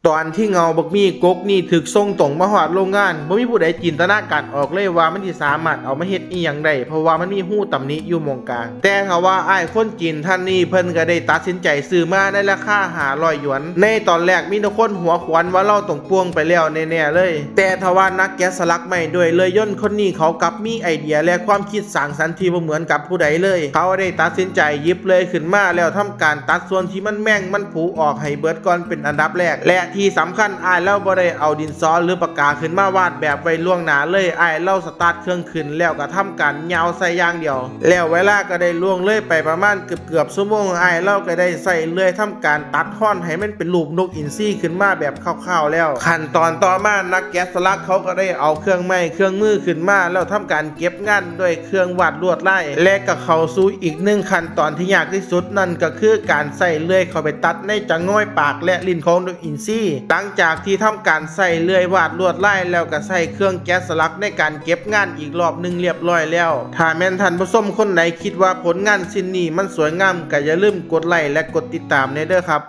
ຕອນທີ່ເງົາບັກໝີ່ກົກນີ້ຖືກສົ່ງຕົງມາຮອດໂລງງານ ບໍ່ມີຜູ້ໃດຈິນຕະນາການອອກເລີຍວ່າມັນຊິສາມາດເອົາມາເຮັດອີ່ຫຍັງໄດ້ ເພາະວ່າມັນມີຮູຕຳໜິຢູ່ໝ່ອງກາງ. ແຕ່ຖ້າວ່າອ້າຍຄົນຈີນທ່ານນີ້ ເພິ່ນກໍໄດ້ຕັດສິນໃຈຊື້ມາໃນລາຄາຫ້າຮ້ອຍຢວນ. ໃນຕອນແລກມີແຕ່ຄົນຫົວຂວັນວ່າລາວຕ້ອງປ່ວງໄປແລ້ວແນ່ໆເລີຍ, ແຕ່ຖ້າວ່ານັກແກະສະຫຼັກໄມ້ດ້ວຍເລື່ອຍຍົນຄົນນີ້ ເຂົາກັບມີໄອເດຍ ແລະ ຄວາມຄິດສ້າງສັນທີ່ບໍ່ເໝືອນກັບຜູ້ໃດເລີຍ. ເຂົາໄດ້ຕັດສິນໃຈຫຍິບເລື່ອຍຂຶ້ນມາ ແລ້ວທຳການຕັດສ່ວນທີ່ມັນແມງມັນຜູອອກໃຫ້ເບິດກ່ອນເປັນອັນດັບແລກ ແລະ ທີ່ສຳຄັນ ອ້າຍລາວບໍ່ໄດ້ເອົາດິນສອ ຫຼື ປາກກາຂຶ້ນມາວາດແບບໄວ້ລ່ວງໜ້າເລີຍ. ອ້າຍລາວສະຕາດເຄື່ອງຂຶ້ນ ແລ້ວກໍທຳການຍ່າວໃສ່ຢ່າງດຽວ. ແລ້ວເວລາກໍໄດ້ລ່ວງເລີຍໄປປະມານເກືອບໆຊົ່ວໂມງ, ອ້າຍລາວກໍໄດ້ໃຊ້ເລື່ອຍທຳການຕັດຮອນໃຫ້ມັນເປັນຮູບນົກອິນຊີຂຶ້ນມາແບບຄ່າວໆແລ້ວ. ຂັ້ນຕອນຕໍ່ມາ ນັກແກະສະຫຼັກເຂົາກໍໄດ້ເອົາເຄື່ອງໄມ້ເຄື່ອງມືຂຶ້ນມາ ແລ້ວທຳການເກັບງານດ້ວຍເຄື່ອງວາດລວດລາຍ ແລະ ກໍເຂົ້າສູ່ອີກໜຶ່ງຂັ້ນຕອນທີ່ຍາກທີ່ສຸດ, ນັ້ນກໍຄືການໃຊ້ເລື່ອຍເຂົ້າໄປຕັດໃນຈະງອຍປາກ ແລະ ລີ້ນຂອງນົກອິນຊີ. ຫຼັງຈາກທີ່ທຳການໃຊ້ເລື່ອຍວາດລວດລາຍແລ້ວ ກໍໃຊ້ເຄື່ອງແກະສະຫຼັກໃນການເກັບງານອີກລອບໜຶ່ງລຽບລ້ອຍແລ້ວ. ຖ້າແມ່ນທ່ານຜູ້ຊົມຄົນໃດຄິດວ່າຜົນງານຊິ້ນນີ້ມັນສວຍງາມ ກໍຢ່າລືມກົດໄລ ແລະ ກົດຕິດຕາມແດ່ເດີຄັບ.